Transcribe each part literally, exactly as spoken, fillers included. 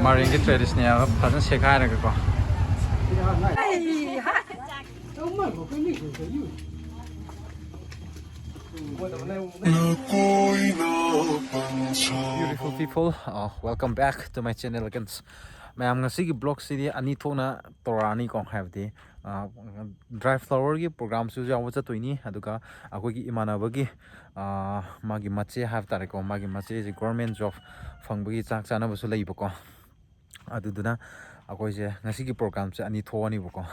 ꯃꯔꯤꯡꯒꯤ traditional ꯐꯖꯅ ꯁꯦꯒꯥꯏꯔꯒꯀꯣ꯫ Beautiful people, uh, welcome back to my channel again. ꯃꯌꯥꯝ, ꯉꯁꯤꯒꯤ ꯕ꯭ꯂꯣꯛꯁꯤꯗꯤ ꯑꯅꯤ ꯊꯣꯛꯅ ꯇꯧꯔꯛꯑꯅꯤꯀꯣ, ꯍꯥꯏꯕꯗꯤ ꯗ꯭ꯔꯥꯏ ꯐ꯭ꯂꯥꯋꯔꯒꯤ ꯄ꯭ꯔꯣꯒ꯭ꯔꯥꯝꯁꯨ ꯌꯥꯎꯕ ꯆꯠꯇꯣꯏꯅꯤ, ꯑꯗꯨꯒ ꯑꯩꯈꯣꯏꯒꯤ ꯏꯃꯥꯟꯅꯕꯒꯤ, ꯑ, ꯃꯥꯒꯤ ꯃꯆꯦ ꯍꯥꯏꯕ ꯇꯥꯔꯦꯀꯣ, ꯃꯥꯒꯤ ꯃꯆꯦꯁꯦ ꯒꯣꯔꯃꯦꯟ ꯖꯣꯕ ꯐꯪꯕꯒꯤ ꯆꯥꯛ ꯆꯥꯅꯕꯁꯨ ꯂꯩꯕꯀꯣ꯫ ꯑꯗꯨꯗꯨꯅ ꯑꯩꯈꯣꯏꯁꯦ ꯉꯁꯤꯒꯤ ꯄ꯭ꯔꯣꯒ꯭ꯔꯥꯝꯁꯦ ꯑꯅꯤ ꯊꯣꯛꯑꯅꯤꯕꯀꯣ꯫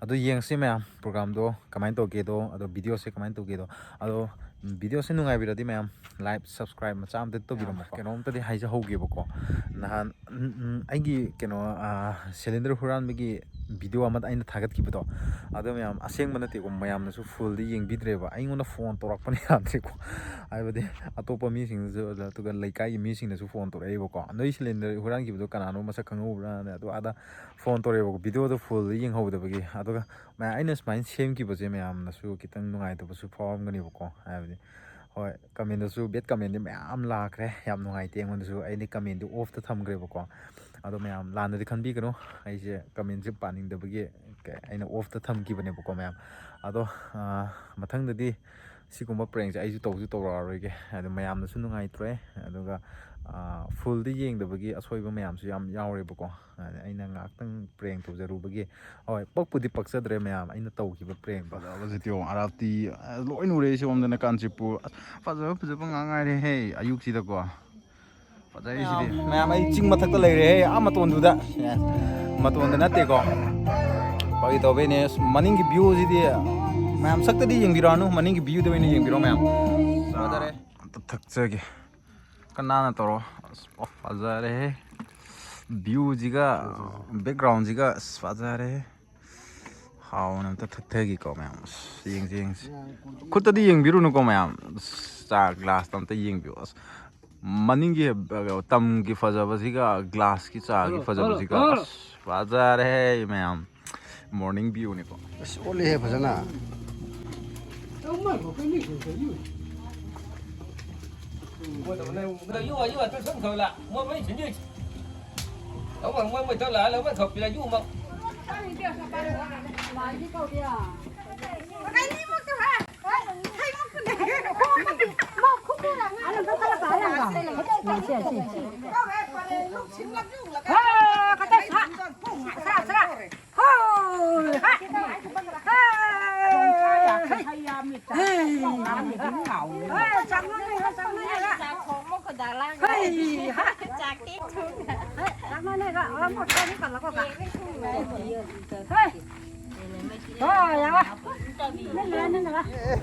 ꯑꯗꯨ ꯌꯦꯡꯁꯤ ꯃꯌꯥꯝ, ꯄ꯭ꯔꯣꯒ꯭ꯔꯥꯝꯗꯣ ꯀꯃꯥꯏꯅ ꯇꯧꯒꯦꯗꯣ, ꯑꯗꯣ ꯚꯤꯗꯤꯑꯣꯁꯦ ꯀꯃꯥꯏꯅ ꯇꯧꯒꯦꯗꯣ꯫ ꯑꯗꯣ ꯚꯤꯗꯤꯑꯣꯁꯦ ꯅꯨꯡꯉꯥꯏꯕꯤꯔꯗꯤ ꯃꯌꯥꯝ, ꯂꯥꯏꯛ, ꯁꯕꯁꯀ꯭ꯔꯥꯏꯕ ꯃꯆꯥ ꯑꯝꯇ ꯇꯧꯕꯤꯔꯝꯃꯣ꯫ ꯀꯩꯅꯣꯝꯇꯗꯤ ꯍꯥꯏꯖꯍꯧꯒꯦꯕꯀꯣ, ꯅꯍꯥꯟ, ꯎꯝ, ꯎꯝ, ꯑꯩꯒꯤ ꯀꯩꯅꯣ, ꯑ, ꯁꯤꯂꯤꯟꯗꯔ ꯍꯨꯔꯥꯟꯕꯒꯤ ꯚꯤꯗꯤꯑꯣ ꯑꯃ ꯑꯩꯅ ꯊꯥꯒꯠꯈꯤꯕꯗꯣ, ꯑꯗꯣ ꯃꯌꯥꯝ, ꯑꯁꯦꯡꯕ ꯅꯠꯇꯦꯀꯣ, ꯃꯌꯥꯝꯅꯁꯨ ꯐꯨꯜꯗꯤ ꯌꯦꯡꯕꯤꯗ꯭ꯔꯦꯕ, ꯑꯩꯉꯣꯟꯗ ꯐꯣꯟ ꯇꯧꯔꯛꯄꯅ ꯌꯥꯗ꯭ꯔꯦꯀꯣ꯫ ꯍꯥꯏꯕꯗꯤ ꯑꯇꯣꯞꯄ ꯃꯤꯁꯤꯡꯗꯁꯨ, ꯑꯗꯨꯒ ꯂꯩꯀꯥꯏꯒꯤ ꯃꯤꯁꯤꯡꯅꯁꯨ ꯐꯣꯟ ꯇꯧꯔꯛꯏꯕꯀꯣ, "ꯅꯣꯏ ꯁꯤꯂꯤꯟꯗꯔ ꯍꯨꯔꯥꯟꯈꯤꯕꯗꯣ ꯀꯅꯥꯅꯣ, ꯃꯁꯛ ꯈꯪꯍꯧꯕ꯭ꯔꯥꯅ?" ꯑꯗꯨ ꯑꯗꯥ ꯐꯣꯟ ꯇꯧꯔꯛꯑꯦꯕꯀꯣ, ꯚꯤꯗꯤꯑꯣꯗꯣ ꯐꯨꯜꯗ ꯌꯦꯡꯍꯧꯗꯕꯒꯤ꯫ ꯑꯗꯨꯒ ꯃꯌꯥꯝ, ꯑꯩꯅ ꯁꯨꯃꯥꯏꯅ ꯁꯦꯝꯈꯤꯕꯁꯦ ꯃꯌꯥꯝꯅꯁꯨ ꯈꯤꯇꯪ ꯅꯨꯡꯉꯥꯏꯇꯕꯁꯨ ꯐꯥꯎꯔꯝꯒꯅꯦꯕꯀꯣ꯫ ꯍꯥꯏꯕꯗꯤ, ꯍꯣꯏ, ꯀꯃꯦꯟꯗꯁꯨ ꯕꯦꯠ ꯀꯃꯦꯟꯗꯤ ꯃꯌꯥꯝ ꯂꯥꯛꯈ꯭ꯔꯦ, ꯌꯥꯝ ꯅꯨꯡꯉꯥꯏꯇꯦ꯫ ꯑꯩꯉꯣꯟꯗꯁꯨ, ꯑꯩꯗꯤ ꯀꯃꯦꯟꯗꯤ ꯑꯣꯐꯇ ꯊꯝꯈ꯭ꯔꯦꯕꯀꯣ꯫ ꯑꯗꯣ ꯃꯌꯥꯝ ꯂꯥꯟꯅꯗꯤ ꯈꯟꯕꯤꯒꯅꯨ, ꯑꯩꯁꯦ ꯀꯃꯦꯟꯁꯦ ꯄꯥꯅꯤꯡꯗꯕꯒꯤ ꯑꯩꯅ ꯑꯣꯐꯇ ꯊꯝꯈꯤꯕꯅꯦꯕꯀꯣ ꯃꯌꯥꯝ꯫ ꯑꯗꯣ, ꯑ, ꯃꯊꯪꯗꯗꯤ ꯁꯤꯒꯨꯝꯕ ꯄ꯭ꯔꯦꯡꯁꯦ ꯑꯩꯁꯨ ꯇꯧꯁꯨ ꯇꯧꯔꯛꯑꯔꯣꯏꯒꯦ꯫ ꯑꯗꯣ ꯃꯌꯥꯝꯅꯁꯨ ꯅꯨꯡꯉꯥꯏꯇ꯭ꯔꯦ, ꯑꯗꯨꯒ, ꯑ, ꯐꯨꯜꯗ ꯌꯦꯡꯗꯕꯒꯤ ꯑꯁꯣꯏꯕ ꯃꯌꯥꯝꯁꯨ ꯌꯥꯝ ꯌꯥꯎꯔꯦꯕꯀꯣ꯫ ꯑꯗ ꯑꯩꯅ ꯉꯥꯏꯍꯥꯛꯇꯪ ꯄ꯭ꯔꯦꯡ ꯇꯧꯖꯔꯨꯕꯒꯤ, ꯍꯣꯏ, ꯄꯛꯄꯨꯗꯤ ꯄꯛꯆꯗ꯭ꯔꯦ ꯃꯌꯥꯝ, ꯑꯩꯅ ꯇꯧꯈꯤꯕ ꯄ꯭ꯔꯦꯡꯗꯣ꯫ ꯐꯖꯕꯁꯤꯗꯤ ꯌꯦꯡꯉꯣ, ꯑꯔꯥꯞꯇꯤ, ꯑ, ꯂꯣꯏ ꯎꯔꯦ ꯁꯣꯝꯗꯅ ꯀꯥꯟꯆꯤꯄꯨꯔ꯫ ꯑꯁ, ꯐꯖꯕ ꯐꯖꯕ ꯉꯥꯛ ꯉꯥꯏꯔꯦꯍꯦ ꯑꯌꯨꯛꯁꯤꯗꯀꯣ꯫ ꯐꯖꯩꯁꯤꯗꯤ꯫ ꯃꯌꯥꯝ, ꯑꯩ ꯆꯤꯡ ꯃꯊꯛꯇ ꯂꯩꯔꯦ, ꯑꯥ ꯃꯇꯣꯟꯗꯨꯗ꯫ ꯃꯇꯣꯟꯗ ꯅꯠꯇꯦꯀꯣ, ꯐꯥꯒꯤ ꯇꯧꯕꯩꯅꯦ꯫ ꯑꯁ, ꯃꯅꯤꯡꯒꯤ ꯚ꯭ꯌꯨꯁꯤꯗꯤ ꯃꯌꯥꯝ ꯁꯛꯇꯗꯤ ꯌꯦꯡꯕꯤꯔꯛꯑꯅꯨ, ꯃꯅꯤꯡꯒꯤ ꯚ꯭ꯌꯨꯗ ꯑꯣꯏꯅ ꯌꯦꯡꯕꯤꯔꯣ ꯃꯌꯥꯝ꯫ ꯐꯖꯔꯦ꯫ ꯑꯝꯇ ꯊꯛꯆꯒꯦ꯫ ꯀꯅꯥꯅ ꯇꯧꯔꯣ꯫ ꯑꯁ, ꯑꯣ, ꯐꯖꯔꯦꯍꯦ꯫ ꯚ꯭ꯌꯨꯁꯤꯒ ꯕꯦꯛꯒ꯭ꯔꯥꯎꯟꯁꯤꯒ, ꯑꯁ, ꯐꯖꯔꯦꯍꯦ꯫ ꯍꯥꯎꯅ ꯑꯝꯇ ꯊꯛꯊꯒꯦꯀꯣ ꯃꯌꯥꯝ꯫ ꯑꯁ, ꯌꯦꯡꯁꯤ, ꯌꯦꯡꯁꯤ꯫ ꯈꯨꯠꯇꯗꯤ ꯌꯦꯡꯕꯤꯔꯨꯅꯨꯀꯣ ꯃꯌꯥꯝ꯫ ꯑꯁ, ꯆꯥ ꯒ꯭ꯂꯥꯁꯇ ꯑꯝꯇ ꯌꯦꯡꯕꯤꯌꯨ꯫ ꯑꯁ, ꯃꯅꯤꯡꯒꯤ, ꯑ, ꯇꯝꯒꯤ ꯐꯖꯕꯁꯤꯒ ꯒ꯭ꯂꯥꯁꯀꯤ ꯆꯥꯒꯤ ꯐꯖꯕꯁꯤꯒ꯫ ꯑꯁ, ꯐꯖꯔꯦꯍꯦ ꯃꯌꯥꯝ꯫ ꯃꯣꯔꯅꯤꯡ ꯚ꯭ꯌꯨꯅꯤꯀꯣ꯫ ꯑꯁ, ꯑꯣꯠꯂꯦꯍꯦ ꯐꯖꯅ꯫ 哎呦，哎呦，这真可以了，我没进去。Ông mà mua mười tao lá là mới khẩu là du mà.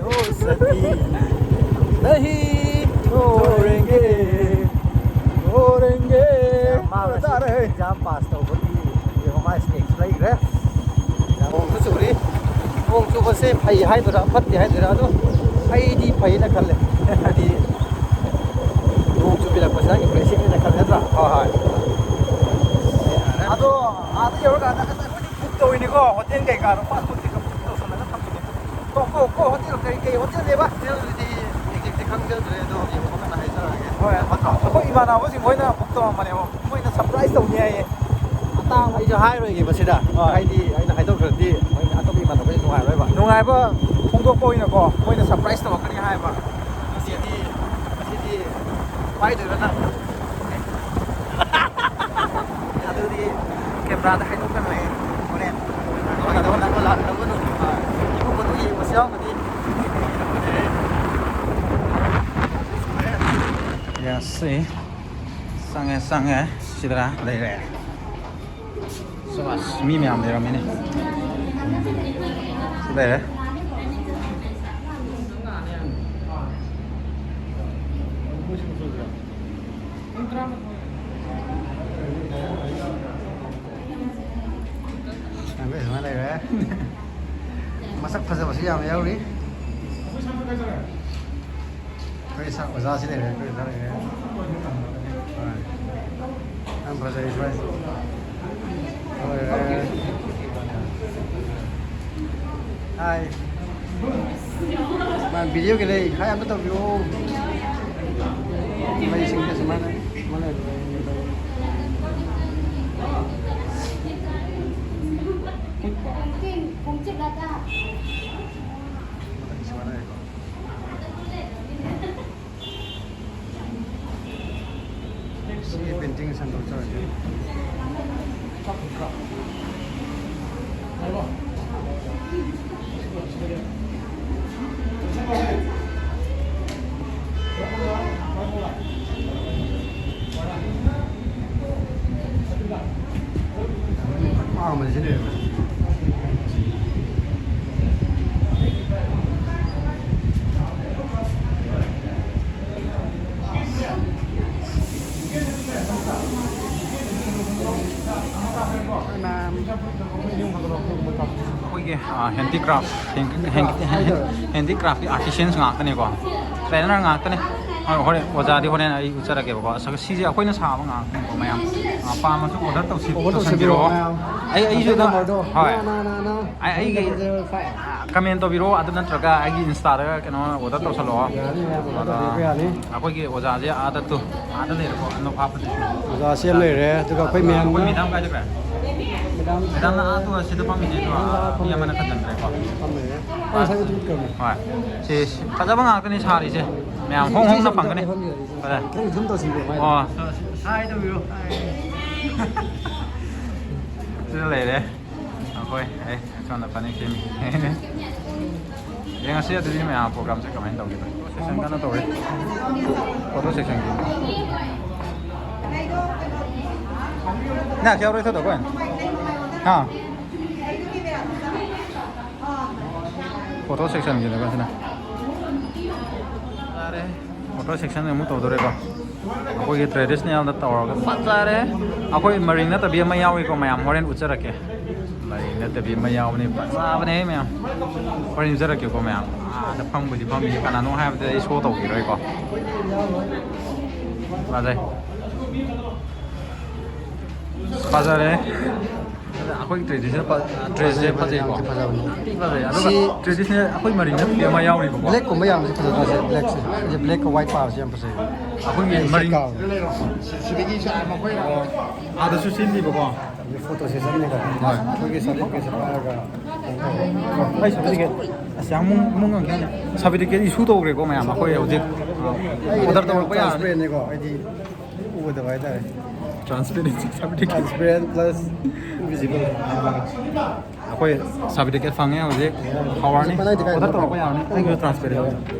ओ सती, नहीं छोड़ेंगे, छोड़ेंगे. ꯃꯥ ꯉꯁꯤ ꯑꯦꯛꯖꯥꯝ ꯄꯥꯁ ꯇꯧꯕꯒꯤ ꯌꯦꯡꯉꯣ, ꯃꯥ ꯁ꯭ꯅꯦꯛꯁ ꯂꯩꯈ꯭ꯔꯦ. ꯅꯣꯡꯁꯨ ꯆꯨꯔꯤ. ꯅꯣꯡ ꯆꯨꯕꯁꯦ ꯐꯩ ꯍꯥꯏꯗꯣꯏꯔꯥ ꯐꯠꯇꯦ ꯍꯥꯏꯗꯣꯏꯔꯥ, ꯑꯗꯣ ꯑꯩꯗꯤ ꯐꯩꯅ ꯈꯜꯂꯦ. ꯍꯥꯏꯗꯤ ꯅꯣꯡ ꯆꯨꯕꯤꯔꯛꯄꯁꯤꯅ ꯏꯝꯄ꯭ꯔꯦꯁꯤꯡꯅ ꯈꯜꯂꯦ, ꯅꯠꯇ꯭ꯔꯥ? ꯍꯣꯏ, ꯍꯣꯏ. ꯑꯗꯣ ꯑꯥꯗ ꯌꯧꯔꯀꯥꯟꯗ ꯉꯁꯥꯏ ꯑꯩꯈꯣꯏꯗꯤ ꯕꯨꯛ ꯇꯧꯔꯤꯅꯤꯀꯣ, ꯍꯣꯇꯦꯜ ꯀꯩꯀꯥꯗꯣ, ꯐꯥꯁ ꯐꯨꯗ ꯀꯩꯀꯥ ꯕꯨꯛ ꯇꯧꯁꯜꯂꯒ ꯊꯝꯃꯤꯅꯦ. ꯀꯣ, ꯀꯣ, ꯀꯣ, ꯍꯣꯇꯦꯜ ꯀꯔꯤ ꯀꯩ ꯍꯣꯇꯦꯜꯅꯦꯕ? ꯍꯣꯇꯦꯜꯗꯨꯗꯤ ꯑꯦꯛꯖꯦꯛꯇꯤ ꯈꯪꯖꯗ꯭ꯔꯦ, ꯑꯗꯣ ꯌꯦꯡꯕ ꯀꯥꯟꯗ ꯍꯥꯏꯖꯔꯛꯑꯒꯦ. ꯍꯣꯏ, ꯑꯩꯈꯣꯏ ꯏꯃꯥꯟꯅꯕꯁꯤꯡ ꯍꯣꯏꯅ ꯕꯨꯛ ꯇꯧꯔꯝꯕꯅꯦꯕ, ꯃꯣꯏꯅ ꯁꯔꯄ꯭ꯔꯥꯏꯁ ꯇꯧꯅꯤ ꯍꯥꯏꯌꯦ. ꯑꯇꯥꯡꯕ ꯑꯩꯁꯨ ꯍꯥꯏꯔꯣꯏꯒꯦ ꯃꯁꯤꯗ. ꯍꯣꯏ. ꯍꯥꯏꯗꯤ ꯑꯩꯅ ꯍꯥꯏꯗꯣꯛꯈ꯭ꯔꯗꯤ ꯃꯣꯏ ꯑꯇꯣꯞꯄ ꯏꯃꯥꯟꯅꯕꯁꯤꯡ ꯅꯨꯡꯉꯥꯏꯔꯣꯏꯕ. ꯅꯨꯡꯉꯥꯏꯕ ꯐꯣꯡꯗꯣꯛꯄ ꯑꯣꯏꯅꯀꯣ, ꯃꯣꯏꯅ ꯁꯔꯄ꯭ꯔꯥꯏꯁ ꯇꯧꯔꯛꯀꯅꯤ ꯍꯥꯏꯕ. ꯉꯁꯤꯗꯤ, ꯉꯁꯤꯗꯤ ꯄꯥꯏꯗꯣꯏꯔꯣ ꯅꯪ? ꯑꯗꯨꯗꯤ ꯀꯦꯃꯦꯔꯥꯗ ꯍꯥꯏꯗꯣꯛꯇꯅ ꯂꯩ. ꯍꯣꯔꯦꯟ ꯅꯪꯉꯣꯟꯗ ꯂꯥꯛꯅꯕ ꯅꯨꯃꯤꯠ ꯏꯃꯨꯡ ꯃꯅꯨꯡ ꯌꯦꯡꯕꯁꯨ ꯌꯥꯎꯒꯅꯤ. ꯌꯥꯁꯤ. ꯆꯪꯉꯦ, ꯆꯪꯉꯦ. ꯁꯤꯗꯔꯥ ꯂꯩꯔꯦ. ꯁꯕꯥꯁ, ꯃꯤ ꯃꯌꯥꯝ ꯂꯩꯔꯝꯃꯤꯅꯦ꯫ ꯁꯤ ꯂꯩꯔꯦ꯫ ꯁꯨꯃꯥꯏꯅ ꯂꯩꯔꯦ꯫ ꯃꯁꯛ ꯐꯖꯕꯁꯨ ꯌꯥꯝ ꯌꯥꯎꯔꯤ꯫ ꯑꯩꯈꯣꯏ ꯁꯥ-, ꯑꯣꯖꯥꯁꯤ ꯂꯩꯔꯦ, ꯑꯩꯈꯣꯏ ꯑꯣꯖꯥ ꯂꯩꯔꯦ꯫ ꯍꯣꯏ꯫ ꯌꯥꯝ ꯐꯖꯩ ꯁ꯭ꯋꯥꯏꯁꯦ꯫ ꯂꯣꯏꯔꯦ꯫ ꯍꯥꯏ꯫ ꯃꯥ ꯚꯤꯗꯤꯑꯣꯒꯤ ꯂꯩ꯫ ꯍꯥꯏ ꯑꯝꯇ ꯇꯧꯕꯤꯌꯣ꯫ ꯃꯩꯁꯤꯡꯁꯦ ꯁꯨꯃꯥꯏꯅ, ꯁꯨꯃꯥꯏꯅ ꯂꯩ꯫ ꯑꯩꯈꯣꯏꯒꯤ ꯍꯦꯟꯗꯤꯀ꯭ꯔꯥꯐ, ꯍꯦꯟꯗꯤꯀ꯭ꯔꯥꯐꯀꯤ ꯑꯥꯔꯇꯤꯁꯤꯌꯟꯁ ꯉꯥꯛꯇꯅꯤꯀꯣ꯫ ꯇ꯭ꯔꯦꯅꯔ ꯉꯥꯛꯇꯅꯤ꯫ ꯍꯣꯏ, ꯍꯣꯔꯦꯟ ꯑꯣꯖꯥꯗꯤ ꯍꯣꯔꯦꯟ ꯑꯩ ꯎꯠꯆꯔꯛꯀꯦꯕꯀꯣ꯫ ꯑꯁ, ꯁꯤꯁꯦ ꯑꯩꯈꯣꯏꯅ ꯁꯥꯕ ꯉꯥꯛꯇꯅꯤꯀꯣ ꯃꯌꯥꯝ꯫ ꯑꯄꯥꯝꯕꯁꯨ ꯑꯣꯔꯗꯔ ꯇꯧꯁꯤ-, ꯑꯣꯔꯗꯔ ꯇꯧꯁꯟꯕꯤꯔꯛꯑꯣ ꯇꯧꯁꯤꯟꯕꯤꯔꯛꯑꯣ꯫ ꯃꯌꯥꯝ꯫ ꯑꯩ, ꯑꯩꯁꯨ ꯑꯗꯨꯝ, ꯅꯝꯕꯔꯗꯣ ꯍꯣꯏ꯫ ꯅ, ꯅ, ꯅ, ꯅ꯫ ꯑꯩ, ꯑꯩꯒꯤ ꯐꯥꯏꯚ꯫ ꯀꯃꯦꯟ ꯇꯧꯕꯤꯔꯛꯑꯣ, ꯑꯗꯨ ꯅꯠꯇ꯭ꯔꯒ ꯑꯩꯒꯤ ꯏꯟꯁꯇꯥꯗ ꯀꯩꯅꯣ ꯑꯣꯔꯗꯔ ꯇꯧꯁꯜꯂꯛꯑꯣ꯫ ꯌꯥꯅꯤ, ꯃꯌꯥꯝ ꯑꯣꯔꯗꯔ ꯑꯗ ꯇꯧꯕꯤꯔꯛꯄ ꯌꯥꯅꯤ꯫ ꯑꯩꯈꯣꯏꯒꯤ ꯑꯣꯖꯥꯁꯦ ꯑꯥꯗ ꯇꯨ, ꯑꯥꯗ ꯂꯩꯔꯦꯀꯣ, ꯑꯅꯣꯛ ꯍꯥꯞꯄꯗꯤ꯫ ꯑꯣꯖꯥꯁꯤ ꯑꯃ ꯂꯩꯔꯦ, ꯑꯗꯨꯒ ꯑꯩꯈꯣꯏ ꯑꯗꯨꯒ ꯃꯌꯥꯝꯅ ꯑꯩꯈꯣꯏ ꯃꯦꯗꯥꯝ ꯀꯥꯏ ꯆꯠꯈ꯭ꯔꯦ? ꯃꯦꯗꯥꯝꯁꯦ ꯃꯦꯗꯥꯝꯅ ꯑꯥ ꯇꯨ ꯑꯁꯤꯗ ꯐꯝꯃꯤꯁꯦ, ꯑꯗꯨꯒ ꯃꯦꯗꯥꯝ ꯑꯥ ꯃꯤ ꯐꯝꯃꯦ꯫ ꯑꯃꯅ ꯈꯟꯖꯟꯈ꯭ꯔꯦꯀꯣ꯫ ꯐꯝꯃꯦ꯫ ꯑꯩ ꯉꯁꯥꯏ ꯎꯠꯄꯤꯈ꯭ꯔꯕꯅꯦ꯫ ꯍꯣꯏ꯫ ꯁꯤ, ꯁꯤ ꯐꯖꯕ ꯉꯥꯛꯇꯅꯤ ꯁꯥꯔꯤꯁꯦ꯫ ꯃꯌꯥꯝ ꯁꯤ, ꯍꯣꯡ ꯁꯤ ꯍꯣꯡꯅ ꯁꯨꯝ ꯐꯪꯒꯅꯤ꯫ ꯇꯧꯕꯤꯔꯣ, ꯁꯤ ꯁꯨꯝ ꯐꯖꯅ꯫ ꯇꯧꯕꯤꯔꯣ, ꯃꯥꯏꯗ꯫ ꯑꯣ꯫ ꯁꯤ, ꯁꯤ, ꯁꯤ, ꯁꯤ ꯇꯧꯕꯤꯔꯣ꯫ ꯁꯤꯗ ꯂꯩꯔꯦ꯫ ꯑꯩꯈꯣꯏ, ꯑꯩ ꯁꯣꯝꯗ ꯐꯅꯦꯛ ꯁꯦꯝꯃꯤ꯫ ꯌꯦꯡꯉꯁꯤ ꯑꯗꯨꯗꯤ ꯃꯌꯥꯝ ꯄ꯭ꯔꯣꯒ꯭ꯔꯥꯝꯁꯦ ꯀꯃꯥꯏꯅ ꯇꯧꯒꯦꯗꯣ꯫ ꯁꯦꯁꯟ ꯀꯟꯅ ꯇꯧꯔꯤ꯫ ꯐꯣꯇꯣ ꯁꯦꯁꯟꯒꯤ꯫ ꯅ ꯀꯌꯥ ꯑꯣꯏꯔꯣꯏ ꯊꯣꯛꯇꯣ ꯀꯣꯏ? ꯍꯥ? ꯐꯣꯇꯣ ꯁꯦꯛꯁꯟꯒꯤꯅꯦꯕ ꯁꯤꯅ꯫ ꯌꯥꯔꯦ꯫ ꯐꯣꯇꯣ ꯁꯦꯛꯁꯟ ꯑꯃꯨꯛ ꯇꯧꯗꯣꯔꯦꯀꯣ꯫ ꯑꯩꯈꯣꯏꯒꯤ ꯇ꯭ꯔꯦꯗꯤꯁꯅꯦꯜꯗ ꯇꯧꯔꯒ ꯐꯖꯔꯦ꯫ ꯑꯩꯈꯣꯏ ꯃꯔꯤꯡ ꯅꯠꯇꯕꯤ ꯑꯃ ꯌꯥꯎꯏꯀꯣ ꯃꯌꯥꯝ, ꯍꯣꯔꯦꯟ ꯎꯠꯆꯔꯛꯀꯦ꯫ ꯃꯔꯤꯡ ꯅꯠꯇꯕꯤ ꯑꯃ ꯌꯥꯎꯕꯅꯦ, ꯐꯖꯕꯅꯦ ꯃꯌꯥꯝ꯫ ꯍꯣꯔꯦꯟ ꯎꯠꯆꯔꯛꯀꯦꯀꯣ ꯃꯌꯥꯝ꯫ ꯑꯥꯗ ꯐꯝꯕꯨꯗꯤ ꯐꯝꯃꯤ, ꯀꯅꯥꯅꯣ ꯍꯥꯏꯕꯗ ꯑꯩ ꯁꯣ ꯇꯧꯕꯤꯔꯣꯏꯀꯣ꯫ ꯐꯖꯩ꯫ ꯐꯖꯔꯦ꯫ ꯑꯩꯈꯣꯏꯒꯤ ꯇ꯭ꯔꯦꯗꯤꯁꯅꯦꯜ ꯄ-, ꯗ꯭ꯔꯦꯁꯁꯦ ꯐꯖꯩꯀꯣ꯫ ꯌꯥꯝ ꯐꯖꯕꯅꯦ꯫ ꯌꯥꯝ ꯊꯤ ꯐꯖꯩ꯫ ꯑꯗꯨꯒ ꯁꯤ ꯇ꯭ꯔꯦꯗꯤꯁꯅꯦꯜ ꯑꯩꯈꯣꯏ ꯃꯔꯤꯡ ꯅꯠꯇꯕꯤ ꯑꯃ ꯌꯥꯎꯔꯤꯕꯀꯣ꯫ ꯕ꯭ꯂꯦꯛꯀꯨꯝꯕ ꯌꯥꯝꯕꯁꯦ ꯐꯖꯗ꯭ꯔꯣ ꯁꯦ? ꯕ꯭ꯂꯦꯛꯁꯦ꯫ ꯁꯤꯁꯦ ꯕ꯭ꯂꯦꯛꯀ ꯋꯥꯏꯠ ꯄꯥꯕꯁꯦ ꯌꯥꯝ ꯐꯖꯩ꯫ ꯑꯩꯈꯣꯏꯒꯤ ꯁꯦꯠ ꯃꯔꯤꯡ ꯀꯥꯕꯅꯦ꯫ ꯁꯤꯗꯒꯤ ꯁꯥ ꯃꯈꯣꯏꯅ ꯑꯥꯗꯁꯨ ꯁꯤꯜꯂꯤꯕꯀꯣ꯫ ꯍꯧꯖꯤꯛ ꯐꯣꯇꯣ ꯁꯦꯁꯟꯅꯤꯀꯣ꯫ ꯍꯣꯏ꯫ ꯑꯩꯈꯣꯏꯒꯤ ꯁꯥꯔꯇꯤꯐꯤꯀꯦꯠꯁꯦ ꯄꯥꯏꯔꯒ ꯀꯩꯅꯣ ꯇꯧꯔꯦ꯫ ꯑꯩ ꯁꯥꯔꯇꯤꯐꯤꯀꯦꯠ ꯑꯁ ꯌꯥꯝ ꯃꯨꯡ-, ꯃꯨꯡ ꯉꯝꯈꯤꯅꯤ꯫ ꯁꯥꯔꯇꯤꯐꯤꯀꯦꯠ ꯏꯁꯨ ꯇꯧꯈ꯭ꯔꯦꯀꯣ ꯃꯌꯥꯝ꯫ ꯑꯩꯈꯣꯏ ꯍꯧꯖꯤꯛ ꯑꯣꯔꯗꯔ ꯇꯧꯔꯛꯄ ꯌꯥꯔꯅꯤ꯫ ꯇ꯭ꯔꯥꯟꯁꯄꯦꯔꯦꯟꯅꯤꯀꯣ, ꯍꯥꯏꯗꯤ ꯎꯗꯕ ꯍꯥꯏꯇꯥꯔꯦ꯫ Transparency certificate. Transparent plus invisible. ꯑꯩꯈꯣꯏ certificate ꯐꯪꯉꯦ ꯍꯧꯖꯤꯛ꯫ ꯍꯧꯔꯅꯤ꯫ ꯀꯗꯥꯏꯗ, ꯀꯗꯥꯏꯗ? Order ꯇꯧꯔꯛꯄ ꯌꯥꯔꯅꯤ꯫ ꯑꯩꯒꯤꯁꯨ transparent ꯑꯣꯏ꯫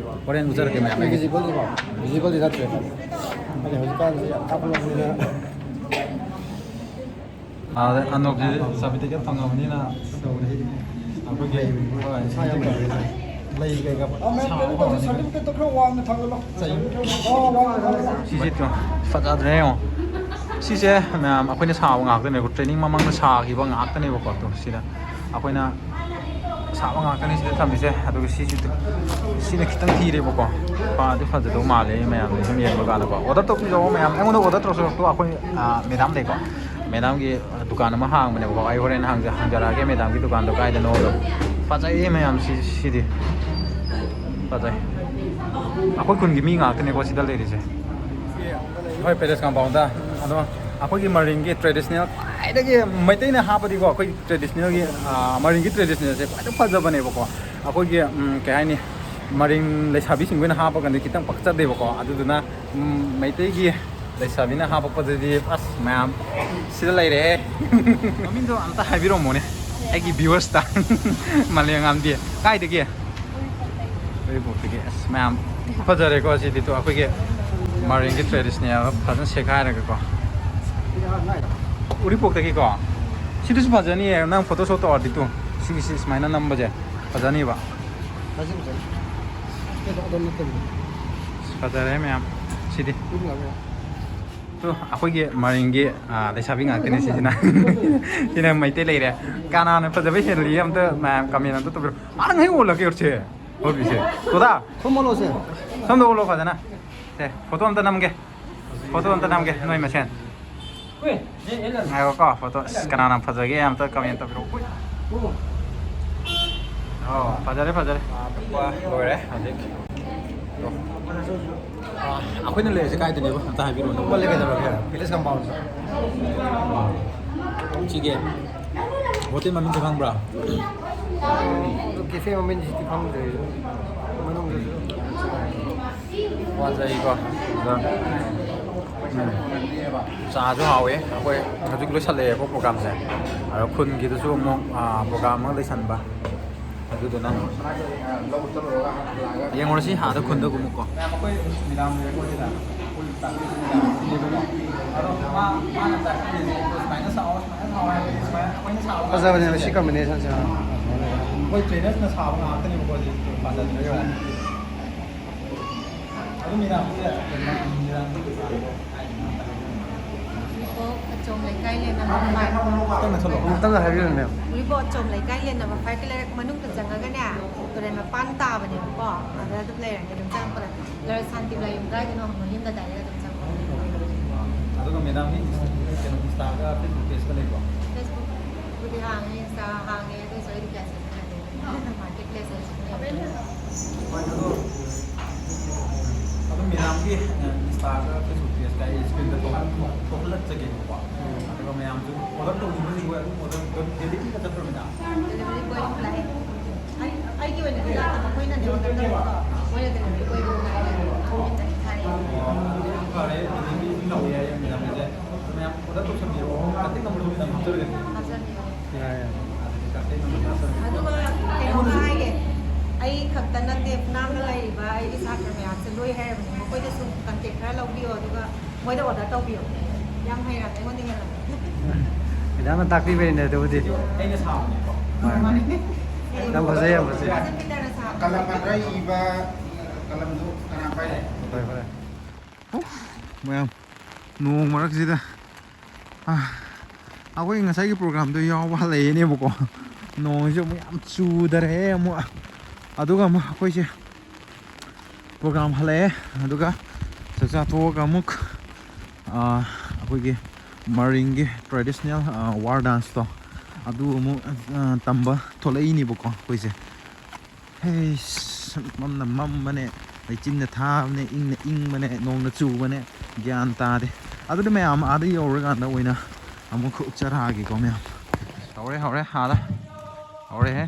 ꯍꯣꯔꯦꯟ ꯎꯠꯆꯔꯛꯀꯦ ꯃꯌꯥꯝ ꯑꯩꯒꯤ꯫ Visible ꯗꯤ ꯀꯣ? Visible ꯗꯤ ꯅꯠꯇ꯭ꯔꯦ꯫ ꯑꯗꯩ ꯍꯧꯖꯤꯛꯀꯥꯟꯁꯤ ꯌꯥꯝ ꯀꯥꯞꯄ ꯉꯝꯅꯤꯅ꯫ ꯑꯗ ꯑꯅꯣꯛꯁꯤ certificate ꯐꯪꯉꯕꯅꯤꯅ ꯇꯧꯔꯤ꯫ ꯑꯩꯈꯣꯏꯒꯤ ꯂꯩ ꯀꯩꯀꯥ ꯁꯥꯕ ꯍꯧꯔꯅꯤ꯫ Certificate ꯇꯣ ꯈꯔ ꯋꯥꯡꯅ ꯊꯥꯡꯒꯠꯂꯣ꯫ ꯁꯤꯁꯦ ꯇꯨ ꯐꯖꯗ꯭ꯔꯦ ꯌꯦꯡꯉꯣ꯫ ꯁꯤꯁꯦ ꯃꯌꯥꯝ ꯑꯩꯈꯣꯏꯅ ꯁꯥꯕ ꯉꯥꯛꯇꯅꯦꯕ, training ꯃꯃꯥꯡꯗ ꯁꯥꯈꯤꯕ ꯉꯥꯛꯇꯅꯦꯕꯀꯣ꯫ ꯇꯨ ꯁꯤꯗ ꯑꯩꯈꯣꯏꯅ ꯁꯥꯕ ꯉꯥꯛꯇꯅꯤ ꯁꯤꯗ ꯊꯝꯃꯤꯁꯦ꯫ ꯑꯗꯨꯒ ꯁꯤꯁꯤ ꯇꯨ, ꯁꯤꯅ ꯈꯤꯇꯪ ꯊꯤꯔꯦꯕꯀꯣ꯫ ꯐꯗꯤ ꯐꯖꯗꯧ ꯃꯥꯜꯂꯦ ꯃꯌꯥꯝꯁꯦ ꯁꯨꯝ ꯌꯦꯡꯕ ꯀꯥꯟꯗꯀꯣ꯫ Order ꯇꯧꯕꯤꯔꯛꯑꯣ ꯃꯌꯥꯝ꯫ ꯑꯩꯉꯣꯟꯗ order ꯇꯧꯔꯁꯨ ꯑꯩꯈꯣꯏ, ꯑꯥ, madam ꯂꯩꯀꯣ꯫ Madam ꯒꯤ ꯗꯨꯀꯥꯟ ꯑꯃ ꯍꯥꯡꯕꯅꯦꯕꯀꯣ꯫ ꯑꯩ ꯍꯣꯔꯦꯟ ꯍꯪꯖ-, ꯍꯪꯖꯔꯛꯑꯒꯦ madam ꯒꯤ ꯗꯨꯀꯥꯟꯗꯣ ꯀꯥꯏꯗꯅꯣꯗꯣ꯫ ꯐꯖꯩꯌꯦ ꯃꯌꯥꯝ ꯁꯤ-, ꯁꯤꯗꯤ꯫ ꯐꯖꯩ꯫ ꯑꯩꯈꯣꯏ ꯈꯨꯟꯒꯤ ꯃꯤ ꯉꯥꯛꯇꯅꯦꯀꯣ ꯁꯤꯗ ꯂꯩꯔꯤꯁꯦ꯫ ꯍꯣꯏ, palace compound ꯗ꯫ ꯑꯗꯣ ꯑꯩꯈꯣꯏꯒꯤ ꯃꯔꯤꯡꯒꯤ traditional ꯈ꯭ꯋꯥꯏꯗꯒꯤ ꯃꯩꯇꯩꯅ ꯍꯥꯞꯄꯗꯤꯀꯣ, ꯑꯩꯈꯣꯏ traditional ꯒꯤ, ꯑꯥ, ꯃꯔꯤꯡꯒꯤ traditional ꯁꯦ ꯈ꯭ꯋꯥꯏꯗꯒꯤ ꯐꯖꯕꯅꯦꯕꯀꯣ꯫ ꯑꯩꯈꯣꯏꯒꯤ, ꯎꯝ, ꯀꯩ ꯍꯥꯏꯅꯤ, ꯃꯔꯤꯡ ꯂꯩꯁꯥꯕꯤꯁꯤꯡꯈꯣꯏꯅ ꯍꯥꯞꯄ ꯀꯥꯟꯗ ꯈꯤꯇꯪ ꯄꯛꯆꯗꯦꯕꯀꯣ꯫ ꯑꯗꯨꯗꯨꯅ, ꯎꯝ, ꯃꯩꯇꯩꯒꯤ ꯂꯩꯁꯥꯕꯤꯅ ꯍꯥꯄꯛꯄꯗꯗꯤ ꯑꯁ ꯃꯌꯥꯝ ꯁꯤꯗ ꯂꯩꯔꯦꯍꯦ꯫ ꯃꯃꯤꯡꯗꯣ ꯑꯝꯇ ꯍꯥꯏꯕꯤꯔꯝꯃꯣꯅꯦ ꯑꯩꯒꯤ viewers ꯇ꯫ ꯃꯥꯂꯦꯝꯉꯥꯝꯗꯤ ꯀꯥꯏꯗꯒꯤ? ꯎꯔꯤꯄꯣꯛꯇꯒꯤ꯫ ꯑꯁ ꯃꯌꯥꯝ ꯐꯖꯔꯦꯀꯣ ꯁꯤꯗꯤ꯫ ꯇꯣ ꯑꯩꯈꯣꯏꯒꯤ ꯃꯔꯤꯡꯒꯤ traditional ꯐꯖꯅ ꯁꯦꯒꯥꯏꯔꯒꯀꯣ꯫ ꯎꯔꯤꯄꯣꯛꯇꯒꯤꯀꯣ꯫ ꯁꯤꯗꯁꯨ ꯐꯖꯅꯤꯌꯦ ꯅꯪ photo shoot ꯇꯧꯔꯗꯤ꯫ ꯇꯨ ꯁꯤꯒꯤꯁꯤ ꯁꯨꯃꯥꯏꯅ ꯅꯝꯕꯁꯦ ꯐꯖꯅꯤꯕ꯫ ꯐꯖꯩ, ꯐꯖꯩ꯫ ꯑꯗꯣꯝ ꯅꯠꯇꯕꯤꯗ꯫ ꯐꯖꯔꯦ ꯃꯌꯥꯝ ꯁꯤꯗꯤ꯫ ꯎꯝ, ꯂꯥꯛꯑꯣ꯫ ꯇꯨ, ꯑꯩꯈꯣꯏꯒꯤ ꯃꯔꯤꯡꯒꯤ, ꯑꯥ, ꯂꯩꯁꯥꯕꯤ ꯉꯥꯛꯇꯅꯦ ꯁꯤꯁꯤꯅ꯫ ꯁꯤꯅ ꯃꯩꯇꯩ ꯂꯩꯔꯦ꯫ ꯀꯅꯥꯅ ꯐꯖꯕ ꯍꯦꯜꯂꯤ ꯑꯝꯇ ꯃꯌꯥꯝ comment ꯑꯝꯇ ꯇꯧꯕꯤꯔꯣ꯫ ꯃꯥꯅ ꯉꯩ ꯑꯣꯜꯂꯛꯀꯦ ꯁꯦ꯫ ꯍꯣꯏ, ꯁꯦ꯫ ꯇꯨꯗ꯫ ꯊꯨꯝ ꯑꯣꯜꯂꯣ ꯁꯦ꯫ ꯁꯣꯝꯗ ꯑꯣꯜꯂꯣ ꯐꯖꯅ꯫ ꯁꯦ, photo ꯑꯝꯇ ꯅꯝꯒꯦ꯫ Photo ꯑꯝꯇ ꯅꯝꯒꯦ ꯅꯣꯏ ꯃꯁꯦꯟ꯫ ꯉꯥꯏꯈꯣꯀꯣ, photo꯫ ꯑꯁ, ꯀꯅꯥꯅ ꯐꯖꯒꯦ ꯑꯝꯇ comment ꯇꯧꯕꯤꯔꯛꯑꯣ꯫ ꯎꯏ꯫ ꯑꯣ, ꯐꯖꯔꯦ, ꯐꯖꯔꯦ꯫ ꯂꯣꯏꯔꯦ ꯍꯧꯖꯤꯛ꯫ ꯑꯥ, ꯑꯩꯈꯣꯏꯅ ꯂꯩꯔꯤꯁꯦ ꯀꯥꯏꯗꯅꯦꯕ? ꯑꯝꯇ ꯍꯥꯏꯕꯤꯔꯛꯑꯣ꯫ ꯄꯜꯂꯦ ꯀꯩꯗꯧꯔꯒꯦ? Palace compound꯫ ꯁꯤꯒꯤ hotel ꯃꯃꯤꯡꯁꯦ ꯈꯪꯕ꯭ꯔꯥ? ꯑꯗꯨ cafe ꯃꯃꯤꯡꯁꯤꯗꯤ ꯈꯪꯗ꯭ꯔꯦ꯫ ꯃꯅꯨꯡꯗꯁꯨ꯫ ꯋꯥꯖꯩꯀꯣ꯫ ꯆꯥꯁꯨ ꯍꯥꯎꯋꯦ꯫ ꯑꯩꯈꯣꯏ ꯍꯧꯖꯤꯛ ꯂꯣꯏꯁꯜꯂꯛꯑꯦꯀꯣ ꯄ꯭ꯔꯣꯒꯥꯝꯁꯦ꯫ ꯑꯗꯣ ꯈꯨꯟꯒꯤꯗꯨꯁꯨ ꯑꯃꯨꯛ ꯄ꯭ꯔꯣꯒꯥꯝ ꯑꯃ ꯂꯩꯁꯟꯕ, ꯑꯗꯨꯗꯨꯅ ꯌꯦꯡꯉꯨꯔꯁꯤ ꯑꯥꯗ ꯈꯨꯟꯗꯒꯨꯝꯕꯀꯣ꯫ ꯐꯖꯕꯅꯦꯕ ꯁꯤ ꯀꯝꯕꯤꯅꯦꯁꯟꯁꯦ꯫ ꯑꯩꯈꯣꯏ ꯇ꯭ꯔꯦꯅꯔꯁꯅ ꯁꯥꯕ ꯉꯥꯛꯇꯅꯦꯕꯀꯣ ꯁꯤ ꯄꯥꯖꯟꯗꯣꯏꯁꯦ꯫ ꯑꯗꯨ ꯃꯦꯗꯥꯝꯒꯤ ꯃꯦꯗꯥꯝꯒꯤ ꯗꯨꯀꯥꯟꯗꯣ꯫ ꯎꯔꯤꯄꯣꯛ ꯑꯆꯣꯝ ꯂꯩꯀꯥꯏ ꯂꯦꯟꯅꯕ ꯐꯥꯏꯚ꯫ ꯈꯤꯇꯪ ꯅꯛꯁꯜꯂꯣ꯫ ꯑꯃꯨꯛꯇꯪꯒ ꯍꯥꯏꯕꯤꯔꯝꯃꯦ꯫ ꯎꯔꯤꯄꯣꯛ ꯑꯆꯣꯝ ꯂꯩꯀꯥꯏ ꯂꯦꯟꯅꯕ ꯐꯥꯏꯚ ꯀꯤꯂꯣꯃꯤꯇꯔ ꯃꯅꯨꯡꯗ ꯆꯪꯉꯒꯅꯦ, ꯇꯨꯔꯦꯜ ꯃꯄꯥꯟ ꯇꯥꯕꯅꯦꯕꯀꯣ꯫ ꯑꯗ ꯑꯗꯨꯝ ꯂꯩꯔꯅꯤ, ꯑꯗꯨꯝ ꯆꯪꯉꯛꯄꯗ꯫ ꯂꯣꯏꯔ ꯁꯥꯟꯇꯤ ꯂꯥꯏꯌꯨꯝ ꯀꯥꯏꯗꯅꯣ ꯍꯪꯉꯣ, ꯌꯨꯝꯗ ꯗꯥꯏꯔꯦꯛ ꯑꯗꯨꯝ ꯆꯪꯉꯛꯑꯣ꯫ ꯑꯗꯨꯒ ꯃꯦꯗꯥꯝꯒꯤ ꯏꯟꯁ-, ꯀꯩꯅꯣ, ꯏꯟꯁꯇꯥꯒ ꯐꯦꯁꯕꯨꯛ ꯄꯦꯖꯀ ꯂꯩꯕ꯭ꯔꯣ? ꯐꯦꯁꯕꯨꯛꯄꯨꯗꯤ ꯍꯥꯡꯉꯦ, ꯏꯟꯁꯇꯥ ꯍꯥꯡꯉꯦ, ꯑꯗꯨ ꯑꯣꯏꯔꯁꯨ ꯑꯩꯗꯤ ꯀꯌꯥ ꯁꯤꯖꯤꯟꯅꯗꯦ꯫ ꯃꯥꯔꯀꯦꯠ ꯄ꯭ꯂꯦꯁ ꯑꯣꯏꯅ ꯁꯤꯖꯤꯟꯅꯩ꯫ ꯍꯣꯏ, ꯑꯗꯣ, ꯑꯗꯣ ꯃꯦꯗꯥꯝꯒꯤ, ꯑ, ꯏꯟꯁꯇꯥꯒ ꯐꯦꯁꯕꯨꯛ ꯄꯦꯖꯀ ꯑꯩ ꯏꯁꯀ꯭ꯔꯤꯟꯗ ꯊꯣꯛꯍꯟ-, ꯊꯣꯛꯍꯜꯂꯛꯆꯒꯦꯕꯀꯣ꯫ ꯑꯗꯨꯒ ꯃꯌꯥꯝꯁꯨ ꯑꯣꯔꯗꯔ ꯇꯧꯅꯤꯡꯕꯁꯤꯡ ꯍꯣꯏ ꯑꯗꯨꯝ ꯑꯣꯔꯗꯔ, ꯑꯗꯨꯝ ꯗꯦꯂꯤꯚꯔꯤꯒ ꯆꯠꯄ꯭ꯔꯣ ꯃꯦꯗꯥꯝ? ꯗꯦꯂꯤꯚꯔꯤ ꯕꯣꯏ ꯑꯗꯨꯝ ꯂꯥꯛꯑꯦ꯫ ꯑꯩ, ꯑꯩꯒꯤ ꯑꯣꯏꯅꯗꯤ ꯂꯥꯛꯇꯦ, ꯃꯈꯣꯏꯅꯅꯦ ꯑꯣꯔꯗꯔ ꯇꯧꯔꯒ ꯃꯣꯏꯅ ꯗꯦꯂꯤꯚꯔꯤ ꯕꯣꯏ ꯑꯗꯨꯝ ꯂꯥꯛꯑꯦ꯫ ꯑꯣ, ꯑꯗꯨꯗꯤ ꯐꯔꯦ, ꯗꯦꯂꯤꯚꯔꯤ ꯑꯗꯨꯝ ꯂꯥꯛꯑꯦ ꯍꯥꯏꯌꯦ ꯃꯦꯗꯥꯝꯒꯤꯁꯦ꯫ ꯑꯗꯣ ꯃꯌꯥꯝ ꯑꯣꯔꯗꯔ ꯇꯧꯁꯟꯕꯤꯔꯛꯑꯣ, ꯀꯟꯇꯦꯛ ꯅꯝꯕꯔꯁꯨ ꯃꯦꯗꯥꯝ ꯍꯥꯞꯆꯔꯒꯦ꯫ ꯍꯥꯞꯆꯔꯛꯑꯣ꯫ ꯌꯥꯏ, ꯌꯥꯏ꯫ ꯑꯗꯨꯗꯤ ꯀꯟꯇꯦꯛ ꯅꯝꯕꯔ ꯍꯥꯞꯆꯔꯒꯦ꯫ ꯑꯗꯨꯒ ꯀꯩꯅꯣꯝꯒ ꯍꯥꯏꯒꯦ, ꯑꯩ ꯈꯛꯇ ꯅꯠꯇꯦ, ꯐꯨꯅꯥꯝꯗ ꯂꯩꯔꯤꯕ ꯑꯩꯒꯤ ꯁꯥꯇ꯭ꯔ ꯃꯌꯥꯝꯁꯦ ꯂꯣꯏ ꯍꯥꯏꯔꯕꯅꯦ, ꯃꯈꯣꯏꯗꯁꯨ ꯀꯟꯇꯦꯛ ꯈꯔ ꯂꯧꯕꯤꯌꯣ, ꯑꯗꯨꯒ ꯃꯣꯏꯗ ꯑꯣꯔꯗꯔ ꯇꯧꯕꯤꯌꯣ꯫ ꯌꯥꯝ ꯍꯩꯔꯕꯅꯦ, ꯑꯩꯉꯣꯟꯗ ꯍꯦꯜꯂꯕꯅꯦ꯫ ꯃꯦꯗꯥꯝꯅ ꯇꯥꯛꯄꯤꯕꯅꯦ ꯑꯗꯨꯕꯨꯗꯤ꯫ ꯑꯩꯅ ꯁꯥꯕꯅꯦꯀꯣ꯫ ꯍꯣꯏ꯫ ꯌꯥꯝ ꯐꯖꯩ, ꯌꯥꯝ ꯐꯖꯩ꯫ ꯐꯖꯅ ꯄꯤꯗꯅ ꯁꯥꯕꯅꯦ꯫ ꯀꯂꯝ ꯑꯗ꯭ꯔ ꯏꯕ ꯀꯂꯝꯗꯨ ꯀꯅꯥ ꯄꯥꯏꯔꯦ? ꯐꯔꯦ, ꯐꯔꯦ꯫ ꯃꯌꯥꯝ ꯅꯣꯡ ꯃꯔꯛꯁꯤꯗ, ꯑꯥ, ꯑꯩꯈꯣꯏ ꯉꯁꯥꯏꯒꯤ ꯄ꯭ꯔꯣꯒ꯭ꯔꯥꯝꯗꯣ ꯌꯥꯎꯕ ꯍꯜꯂꯛꯑꯦꯅꯦꯕꯀꯣ꯫ ꯅꯣꯡꯁꯦ ꯑꯃꯨꯛ ꯌꯥꯝ ꯆꯨꯗꯔꯦ ꯑꯃꯨꯛ꯫ ꯑꯗꯨꯒ ꯑꯃꯨꯛ ꯑꯩꯈꯣꯏꯁꯦ ꯄ꯭ꯔꯣꯒ꯭ꯔꯥꯝ ꯍꯜꯂꯛꯑꯦ꯫ ꯑꯗꯨꯒ ꯆꯥꯛ ꯆꯥꯊꯣꯛꯑꯒ ꯑꯃꯨꯛ, ꯑꯥ, ꯑꯩꯈꯣꯏꯒꯤ ꯃꯔꯤꯡꯒꯤ ꯇ꯭ꯔꯦꯗꯤꯁꯅꯦꯜ, ꯑꯥ, ꯋꯥꯔ ꯗꯥꯟꯁꯇꯣ ꯑꯗꯨ ꯑꯃꯨꯛ, ꯑꯥ, ꯇꯝꯕ ꯊꯣꯛꯂꯛꯏꯅꯦꯕꯀꯣ ꯑꯩꯈꯣꯏꯁꯦ꯫ ꯍꯩꯁ, ꯃꯝꯅ ꯃꯝꯕꯅꯦ, ꯂꯩꯆꯤꯟꯅ ꯊꯥꯕꯅꯦ, ꯏꯪꯅ ꯏꯪꯕꯅꯦ, ꯅꯣꯡꯅ ꯆꯨꯕꯅꯦ, ꯒ꯭ꯌꯥꯟ ꯇꯥꯗꯦ꯫ ꯑꯗꯨꯗꯤ ꯃꯌꯥꯝ ꯑꯥꯗ ꯌꯧꯔꯀꯥꯟꯗ ꯑꯣꯏꯅ ꯑꯃꯨꯛ ꯎꯠꯆꯔꯛꯑꯒꯦꯀꯣ ꯃꯌꯥꯝ꯫ ꯍꯧꯔꯦ, ꯍꯧꯔꯦ, ꯑꯥꯗ ꯍꯧꯔꯦꯍꯦ꯫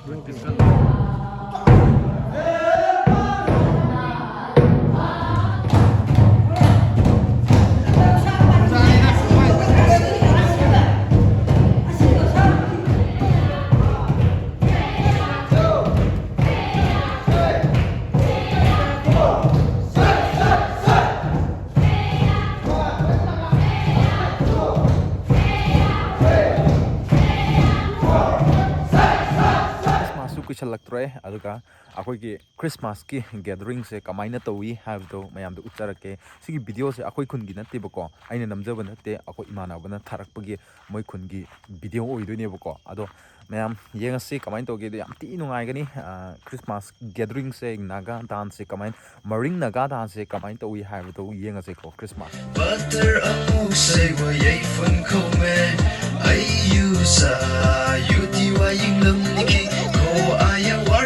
Practice ꯀꯟꯅ꯫ ꯂꯣꯏꯁꯤꯜꯂꯛꯇ꯭ꯔꯦ꯫ ꯑꯗꯨꯒ ꯑꯩꯈꯣꯏꯒꯤ ꯈ꯭ꯔꯤꯁꯃꯥꯁꯀꯤ ꯒꯦꯗꯔꯤꯡꯁꯦ ꯀꯃꯥꯏꯅ ꯇꯧꯏ ꯍꯥꯏꯕꯗꯣ ꯃꯌꯥꯝꯗ ꯎꯠꯆꯔꯛꯀꯦ꯫ ꯁꯤꯒꯤ ꯚꯤꯗꯤꯑꯣꯁꯦ ꯑꯩꯈꯣꯏ ꯈꯨꯟꯒꯤ ꯅꯠꯇꯦꯕꯀꯣ, ꯑꯩꯅ ꯅꯝꯖꯕ ꯅꯠꯇꯦ, ꯑꯩꯈꯣꯏ ꯏꯃꯥꯟꯅꯕꯅ ꯊꯥꯔꯛꯄꯒꯤ ꯃꯣꯏ ꯈꯨꯟꯒꯤ ꯚꯤꯗꯤꯑꯣ ꯑꯣꯏꯗꯣꯏꯅꯦꯕꯀꯣ꯫ ꯑꯗꯣ ꯃꯌꯥꯝ ꯌꯦꯡꯉꯁꯤ ꯀꯃꯥꯏꯅ ꯇꯧꯒꯦꯗꯣ꯫ ꯌꯥꯝ ꯊꯤ ꯅꯨꯡꯉꯥꯏꯒꯅꯤ꯫ ꯈ꯭ꯔꯤꯁꯃꯥꯁ ꯒꯦꯗꯔꯤꯡꯁꯦ, ꯅꯥꯒꯥ ꯗꯥꯟꯁꯁꯦ ꯀꯃꯥꯏꯅ, ꯃꯔꯤꯡ ꯅꯥꯒꯥ ꯗꯥꯟꯁꯁꯦ ꯀꯃꯥꯏꯅ ꯇꯧꯏ ꯍꯥꯏꯕꯗꯣ ꯌꯦꯡꯉꯁꯦꯀꯣ꯫ ꯈ꯭ꯔꯤꯁꯃꯥꯁ꯫ Butter ꯑꯃꯨꯛ ꯁꯩꯕ ꯌꯩꯐꯨꯟ ꯈꯧꯃꯦ, ꯑꯩ ꯌꯨ ꯆꯥ ꯌꯨ ꯇꯤ ꯋꯥ ꯌꯦꯡꯂꯝꯅꯤꯈꯤ, ꯈꯣ ꯑꯥ ꯌꯥ ꯋꯥ